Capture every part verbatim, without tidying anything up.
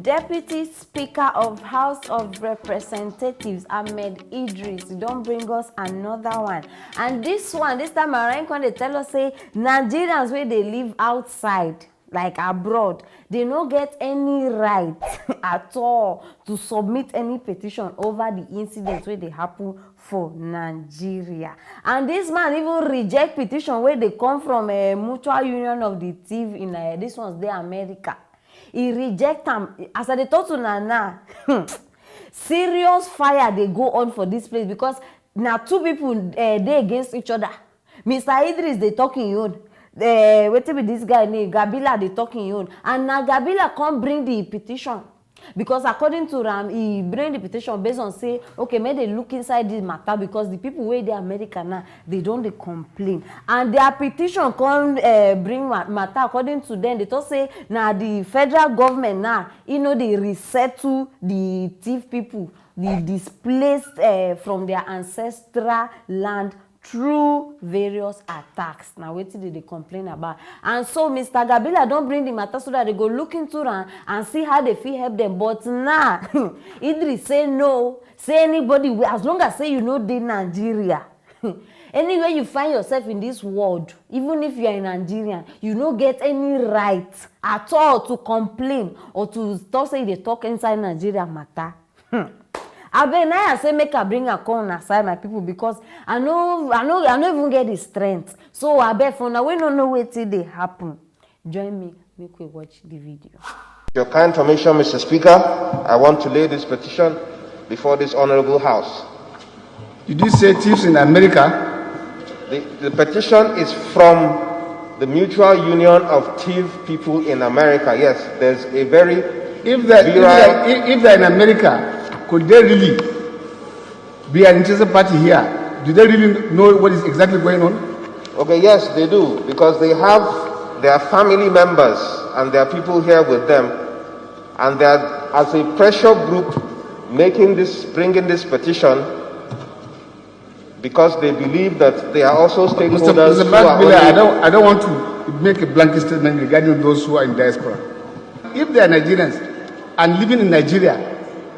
Deputy Speaker of House of Representatives, Ahmed Idris, don bring us another one. And this one, this time around, come dey tell us say Nigerians wey dey live outside, like abroad, they no get any right at all to submit any petition over the incident wey dey happen for Nigeria. And this man even reject petition wey dey come from a mutual union of the thief in uh, this one's dey America. He reject am. As I dey talk to una now, serious fire dey go on for this place because na two people uh, dey against each other. Mr. Idris dey talk im own. Uh, wetin be this guy name? Gabila dey talk im own. And na Gabila come bring the petition. Because according to am, he bring the petition based on say, okay, make they look inside this matter because the people wey dey America now, they don dey complain. And their petition come uh, bring matter. According to them, they talk say na the federal government now, e no dey resettle the thief people, the displaced uh, from their ancestral land through various attacks. Na wetin they dey complain about. And so Mr. Gabila don bring the matter so that they go look into am and see how they fit help them. But now, Idris say no. Say anybody, wey- as long as say you no dey Nigeria, anywhere you find yourself in this world, even if you are a Nigerian, you no get any right at all to complain or to talk say you dey talk inside Nigeria matter. Hmm. Abeg, na I say make I bring am come una side, my people, because I no, I no, I no even get the strength. So abeg, for una wey no know wetin dey happen, join me make we watch the video. Your kind permission, Mister Speaker, I want to lay this petition before this honorable House. Did you say thieves in America? The, the petition is from the Mutual Union of Thief People in America. Yes, there's a very If they're, if virile they're, if they're in America, could they really be an interested party here? Do they really know what is exactly going on? Okay, yes, they do, because they have their family members and their people here with them, and they are, as a pressure group, making this, bringing this petition because they believe that they are also Mister stakeholders Mister who are Mark Miller, I only don't, I don't want to make a blanket statement regarding those who are in diaspora. If they are Nigerians and living in Nigeria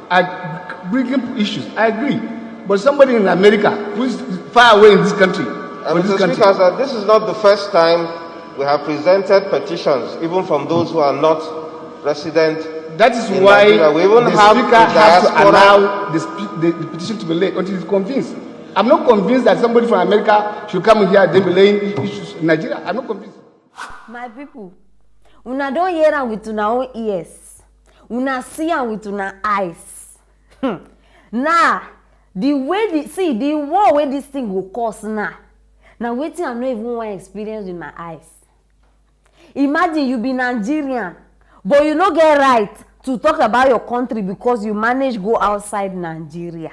are bringing issues, I agree. But somebody in America who is far away in this country, Uh, for this Mister country, Speaker, sir, this is not the first time we have presented petitions, even from those who are not resident that is in why Nigeria. We even the have speaker the has to diaspora. Allow the, spe- the, the petition to be laid until he's convinced. I'm not convinced that somebody from America should come here and then be laying issues in Nigeria. I'm not convinced. My people, una don hear am with una own ears, una see am with una eyes. Hmm. Now, the way the see the war wey this thing go cause now, na wetin I no even wan experience with my eyes. Imagine you be Nigerian, but you no get right to talk about your country because you manage go outside Nigeria.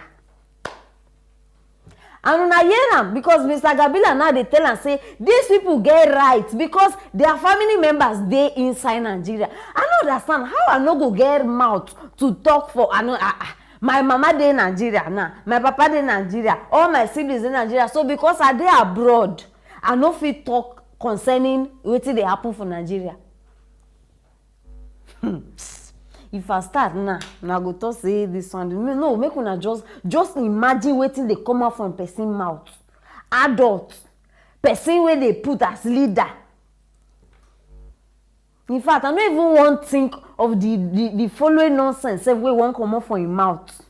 And una hear am because Mister Gabila now dey tell am say these people get right because their family members dey inside Nigeria. I no understand how I no go get mouth to talk for I no ah, ah, my mama dey Nigeria now, my papa dey Nigeria, all my siblings dey Nigeria. So because I dey abroad, I no fit talk concerning wetin dey happen for Nigeria. Hmm. If I start now, una go talk say this one. No, no, make una just just imagine wetin dey come out from person mouth. Adult, person wey dey put as leader. In fact, I no even wan think of the the the following nonsense sef wey wan comot for im mouth.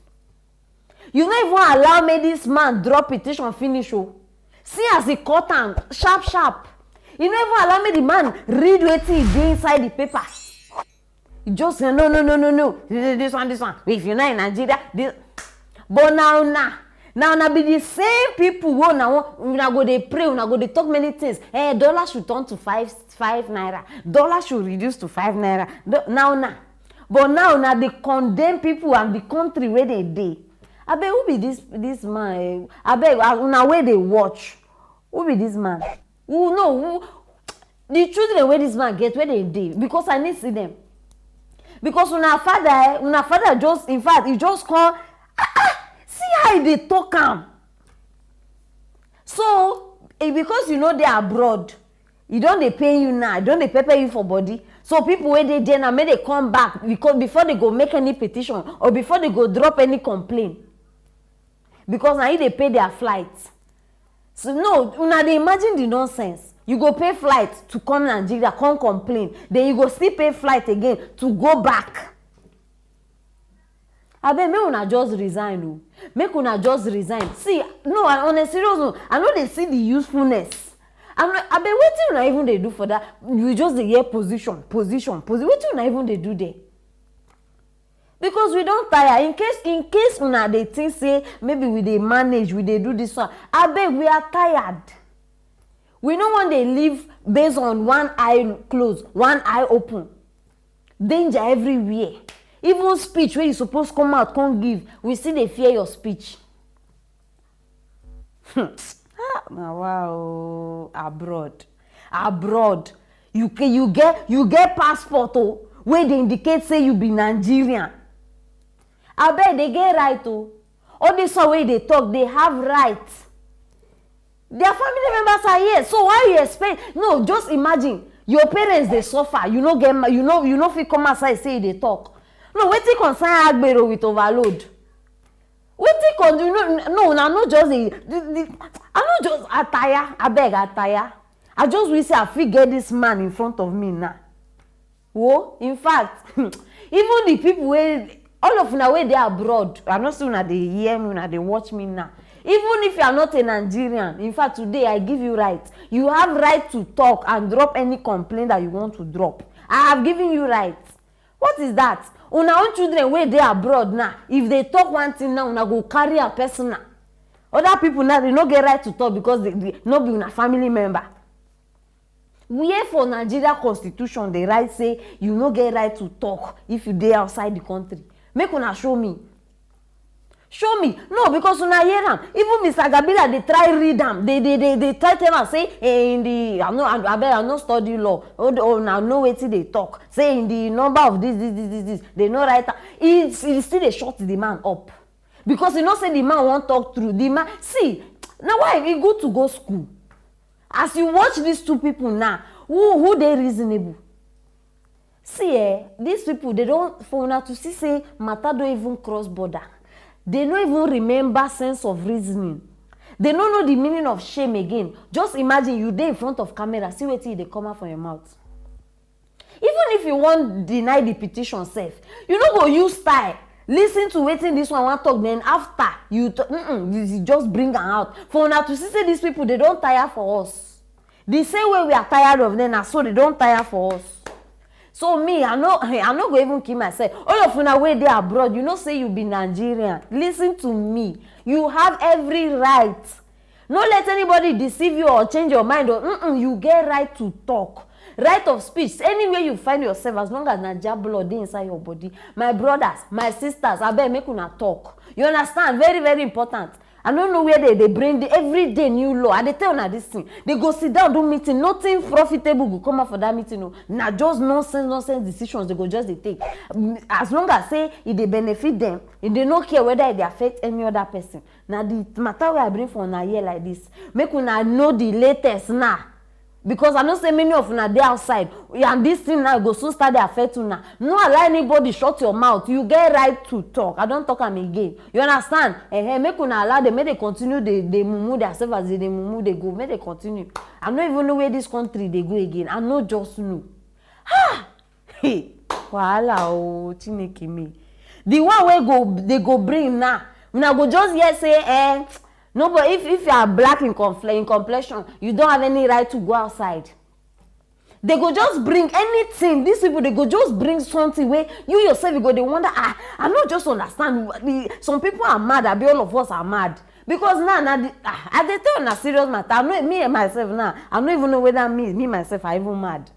You no even allow make this man drop petition finish o. See as he cut am sharp sharp. You no even allow make the man read wetin e dey inside the paper. You just say no no no no no. This one, this one. If you not in Nigeria, this. But now now now na be the same people wey una wan una go dey pray, una go dey talk many things. Eh, dollar should turn to five five naira. Dollar should reduce to five naira. Do- Now now. But now na dey condemn people and the country wey dey dey. Abeg, who be this this man? Eh? Abeg, ah, una wey dey watch, who be this man? Who no who the children wey this man get, where they dey? Because I need see them. Because una father, eh, una father just, in fact, he just come. Ah, ah, see how he dey talk am. So eh, because you no dey abroad, e don dey pain you now, e don dey pepper you for body. So people wey dey there now, make they come back, because before they go make any petition or before they go drop any complaint, because na you dey pay their flight. So no, una dey imagine the nonsense. You go pay flight to come Nigeria, come complain, then you go still pay flight again to go back. Abeg, make una just resign o. Make una just resign. See, no, I, on a serious note, I no dey see the usefulness. I no, abeg, wetin una even dey do for that? You just dey hear position, position, position. Wetin una even dey do there? Because we don tire. In case, in case una dey think say maybe we dey manage, we dey do this one. Abeg, we are tired. We no wan dey live based on one eye close, one eye open. Danger everywhere. Even speech wey you suppose come out come give, we still dey fear your speech. Hmm. Ah, na wa o, abroad. Abroad. You ca-, you get, you get passport o, wey dey indicate say you be Nigerian. Abeg, they get right o. All this one wey they talk, they have right. Their family members are here, so why you expect? No, just imagine your parents dey suffer. You no get, ma-, you no, you no fit come outside say you dey talk. No, wetin concern Agbero with overload? Wetin con, you no, no, una no just dey, the, the, I no just, I tire, abeg, I tire. I just wish say I fit get this man in front of me now. Wo, in fact, even the people wey, all of una wey dey abroad, I no say una dey hear me, una dey watch me now. Even if you are not a Nigerian, in fact, today I give you right. You have right to talk and drop any complaint that you want to drop. I have given you right. What is that? Una own children wey dey abroad now, if they talk one thing now, una go carry am personal. Other people now, they no get right to talk because they, they no be una family member. Where for Nigeria constitution dey write say you no get right to talk if you dey outside the country? Make una show me. Show me. No, because una hear am. Even Mister Gabila dey try read am. They, they, they, they try tell am say, eh, in the, I no, I, abeg, I no study law. Oh, the, oh, na know wetin they talk. Say in the number of this, this, this, this, this, they no write am. He, he still dey shut the man up. Because you know say the man wan talk through. The man, see, na why e good to go school. As you watch these two people now, who, who dey reasonable? See, eh, these people, they don't, for una to see say matter don't even cross border. They no even remember sense of reasoning. They no know the meaning of shame again. Just imagine you dey in front of camera, see wetin dey come out from your mouth. Even if you wan deny the petition sef, you no go use style listen to wetin this one wan talk, then after you t-, mm-mm, you just bring am out. For una to see say these people, they don tire for us. The same way we are tired of them, na so they don tire for us. So me, I no, I no go even kill myself. All of una wey dey abroad, you know say you be Nigerian. Listen to me. You have every right. No let anybody deceive you or change your mind. Or, mm-mm, you get right to talk. Right of speech. Anywhere you find yourself, as long as Naija blood dey inside your body. My brothers, my sisters, abeg, make una talk. You understand? Very, very important. I no know where they, they bring the everyday new law. I dey tell una this thing. They go sit down, do meeting. Nothing profitable go come out for that meeting. No, na just nonsense, nonsense decisions they go just dey take. Mm, as long as say e dey benefit them, e dey no care whether e dey affect any other person. Na the matter wey I bring for una here like this. Make una know the latest now. Because I know say many of una dey outside, and this thing now go soon start dey affect una. No allow anybody shut your mouth. You get right to talk. I don talk am again. You understand? Eh, eh, make una allow them, make they continue dey, dey mumu themselves as they dey mumu dey go. Make they continue. I no even know where this country dey go again. I no just know. Ha! Hey, wahala o, Chineke me. The one wey go, they go bring now, una go just hear say, eh, no, but if, if you are black in confle-, in complexion, you don't have any right to go outside. They go just bring anything. These people, they go just bring something where you yourself, you go, they wonder, ah, I no just understand. The, some people are mad, abi all of us are mad. Because now, now the, ah, I dey tell una serious matter. I know me and myself now, I no even know whether me, me myself, I even mad.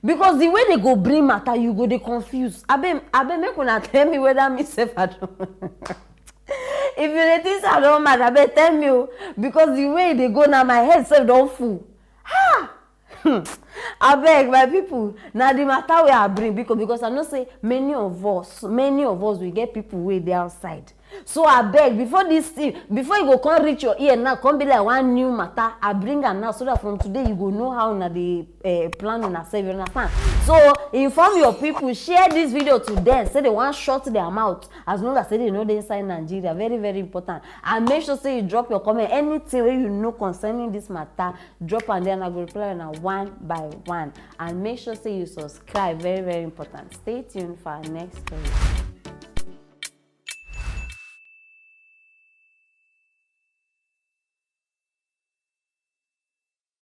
Because the way they go bring matter, you go dey confuse. Abeg, abeg, make una tell me whether me sef I don. If you dey think say I don mad, abeg tell me o. Because the way they go now, my head sef don full. Ha! Hmm. Abeg, my people, na the matter wey I bring, because, because I know say many of us, many of us, we get people wey dey outside. So abeg, before this thing, before e go come reach your ear now, come be like one new matter, I bring am now so that from today you go know how una dey uh, plan una sef, you understand? So inform your people, share this video to them, say they wan shut their mouth, as long as say they no dey inside Nigeria. Very, very important. And make sure say you drop your comment, anything wey you know concerning this matter, drop am there and I go reply una one by one. And make sure say you subscribe, very, very important. Stay tuned for our next story.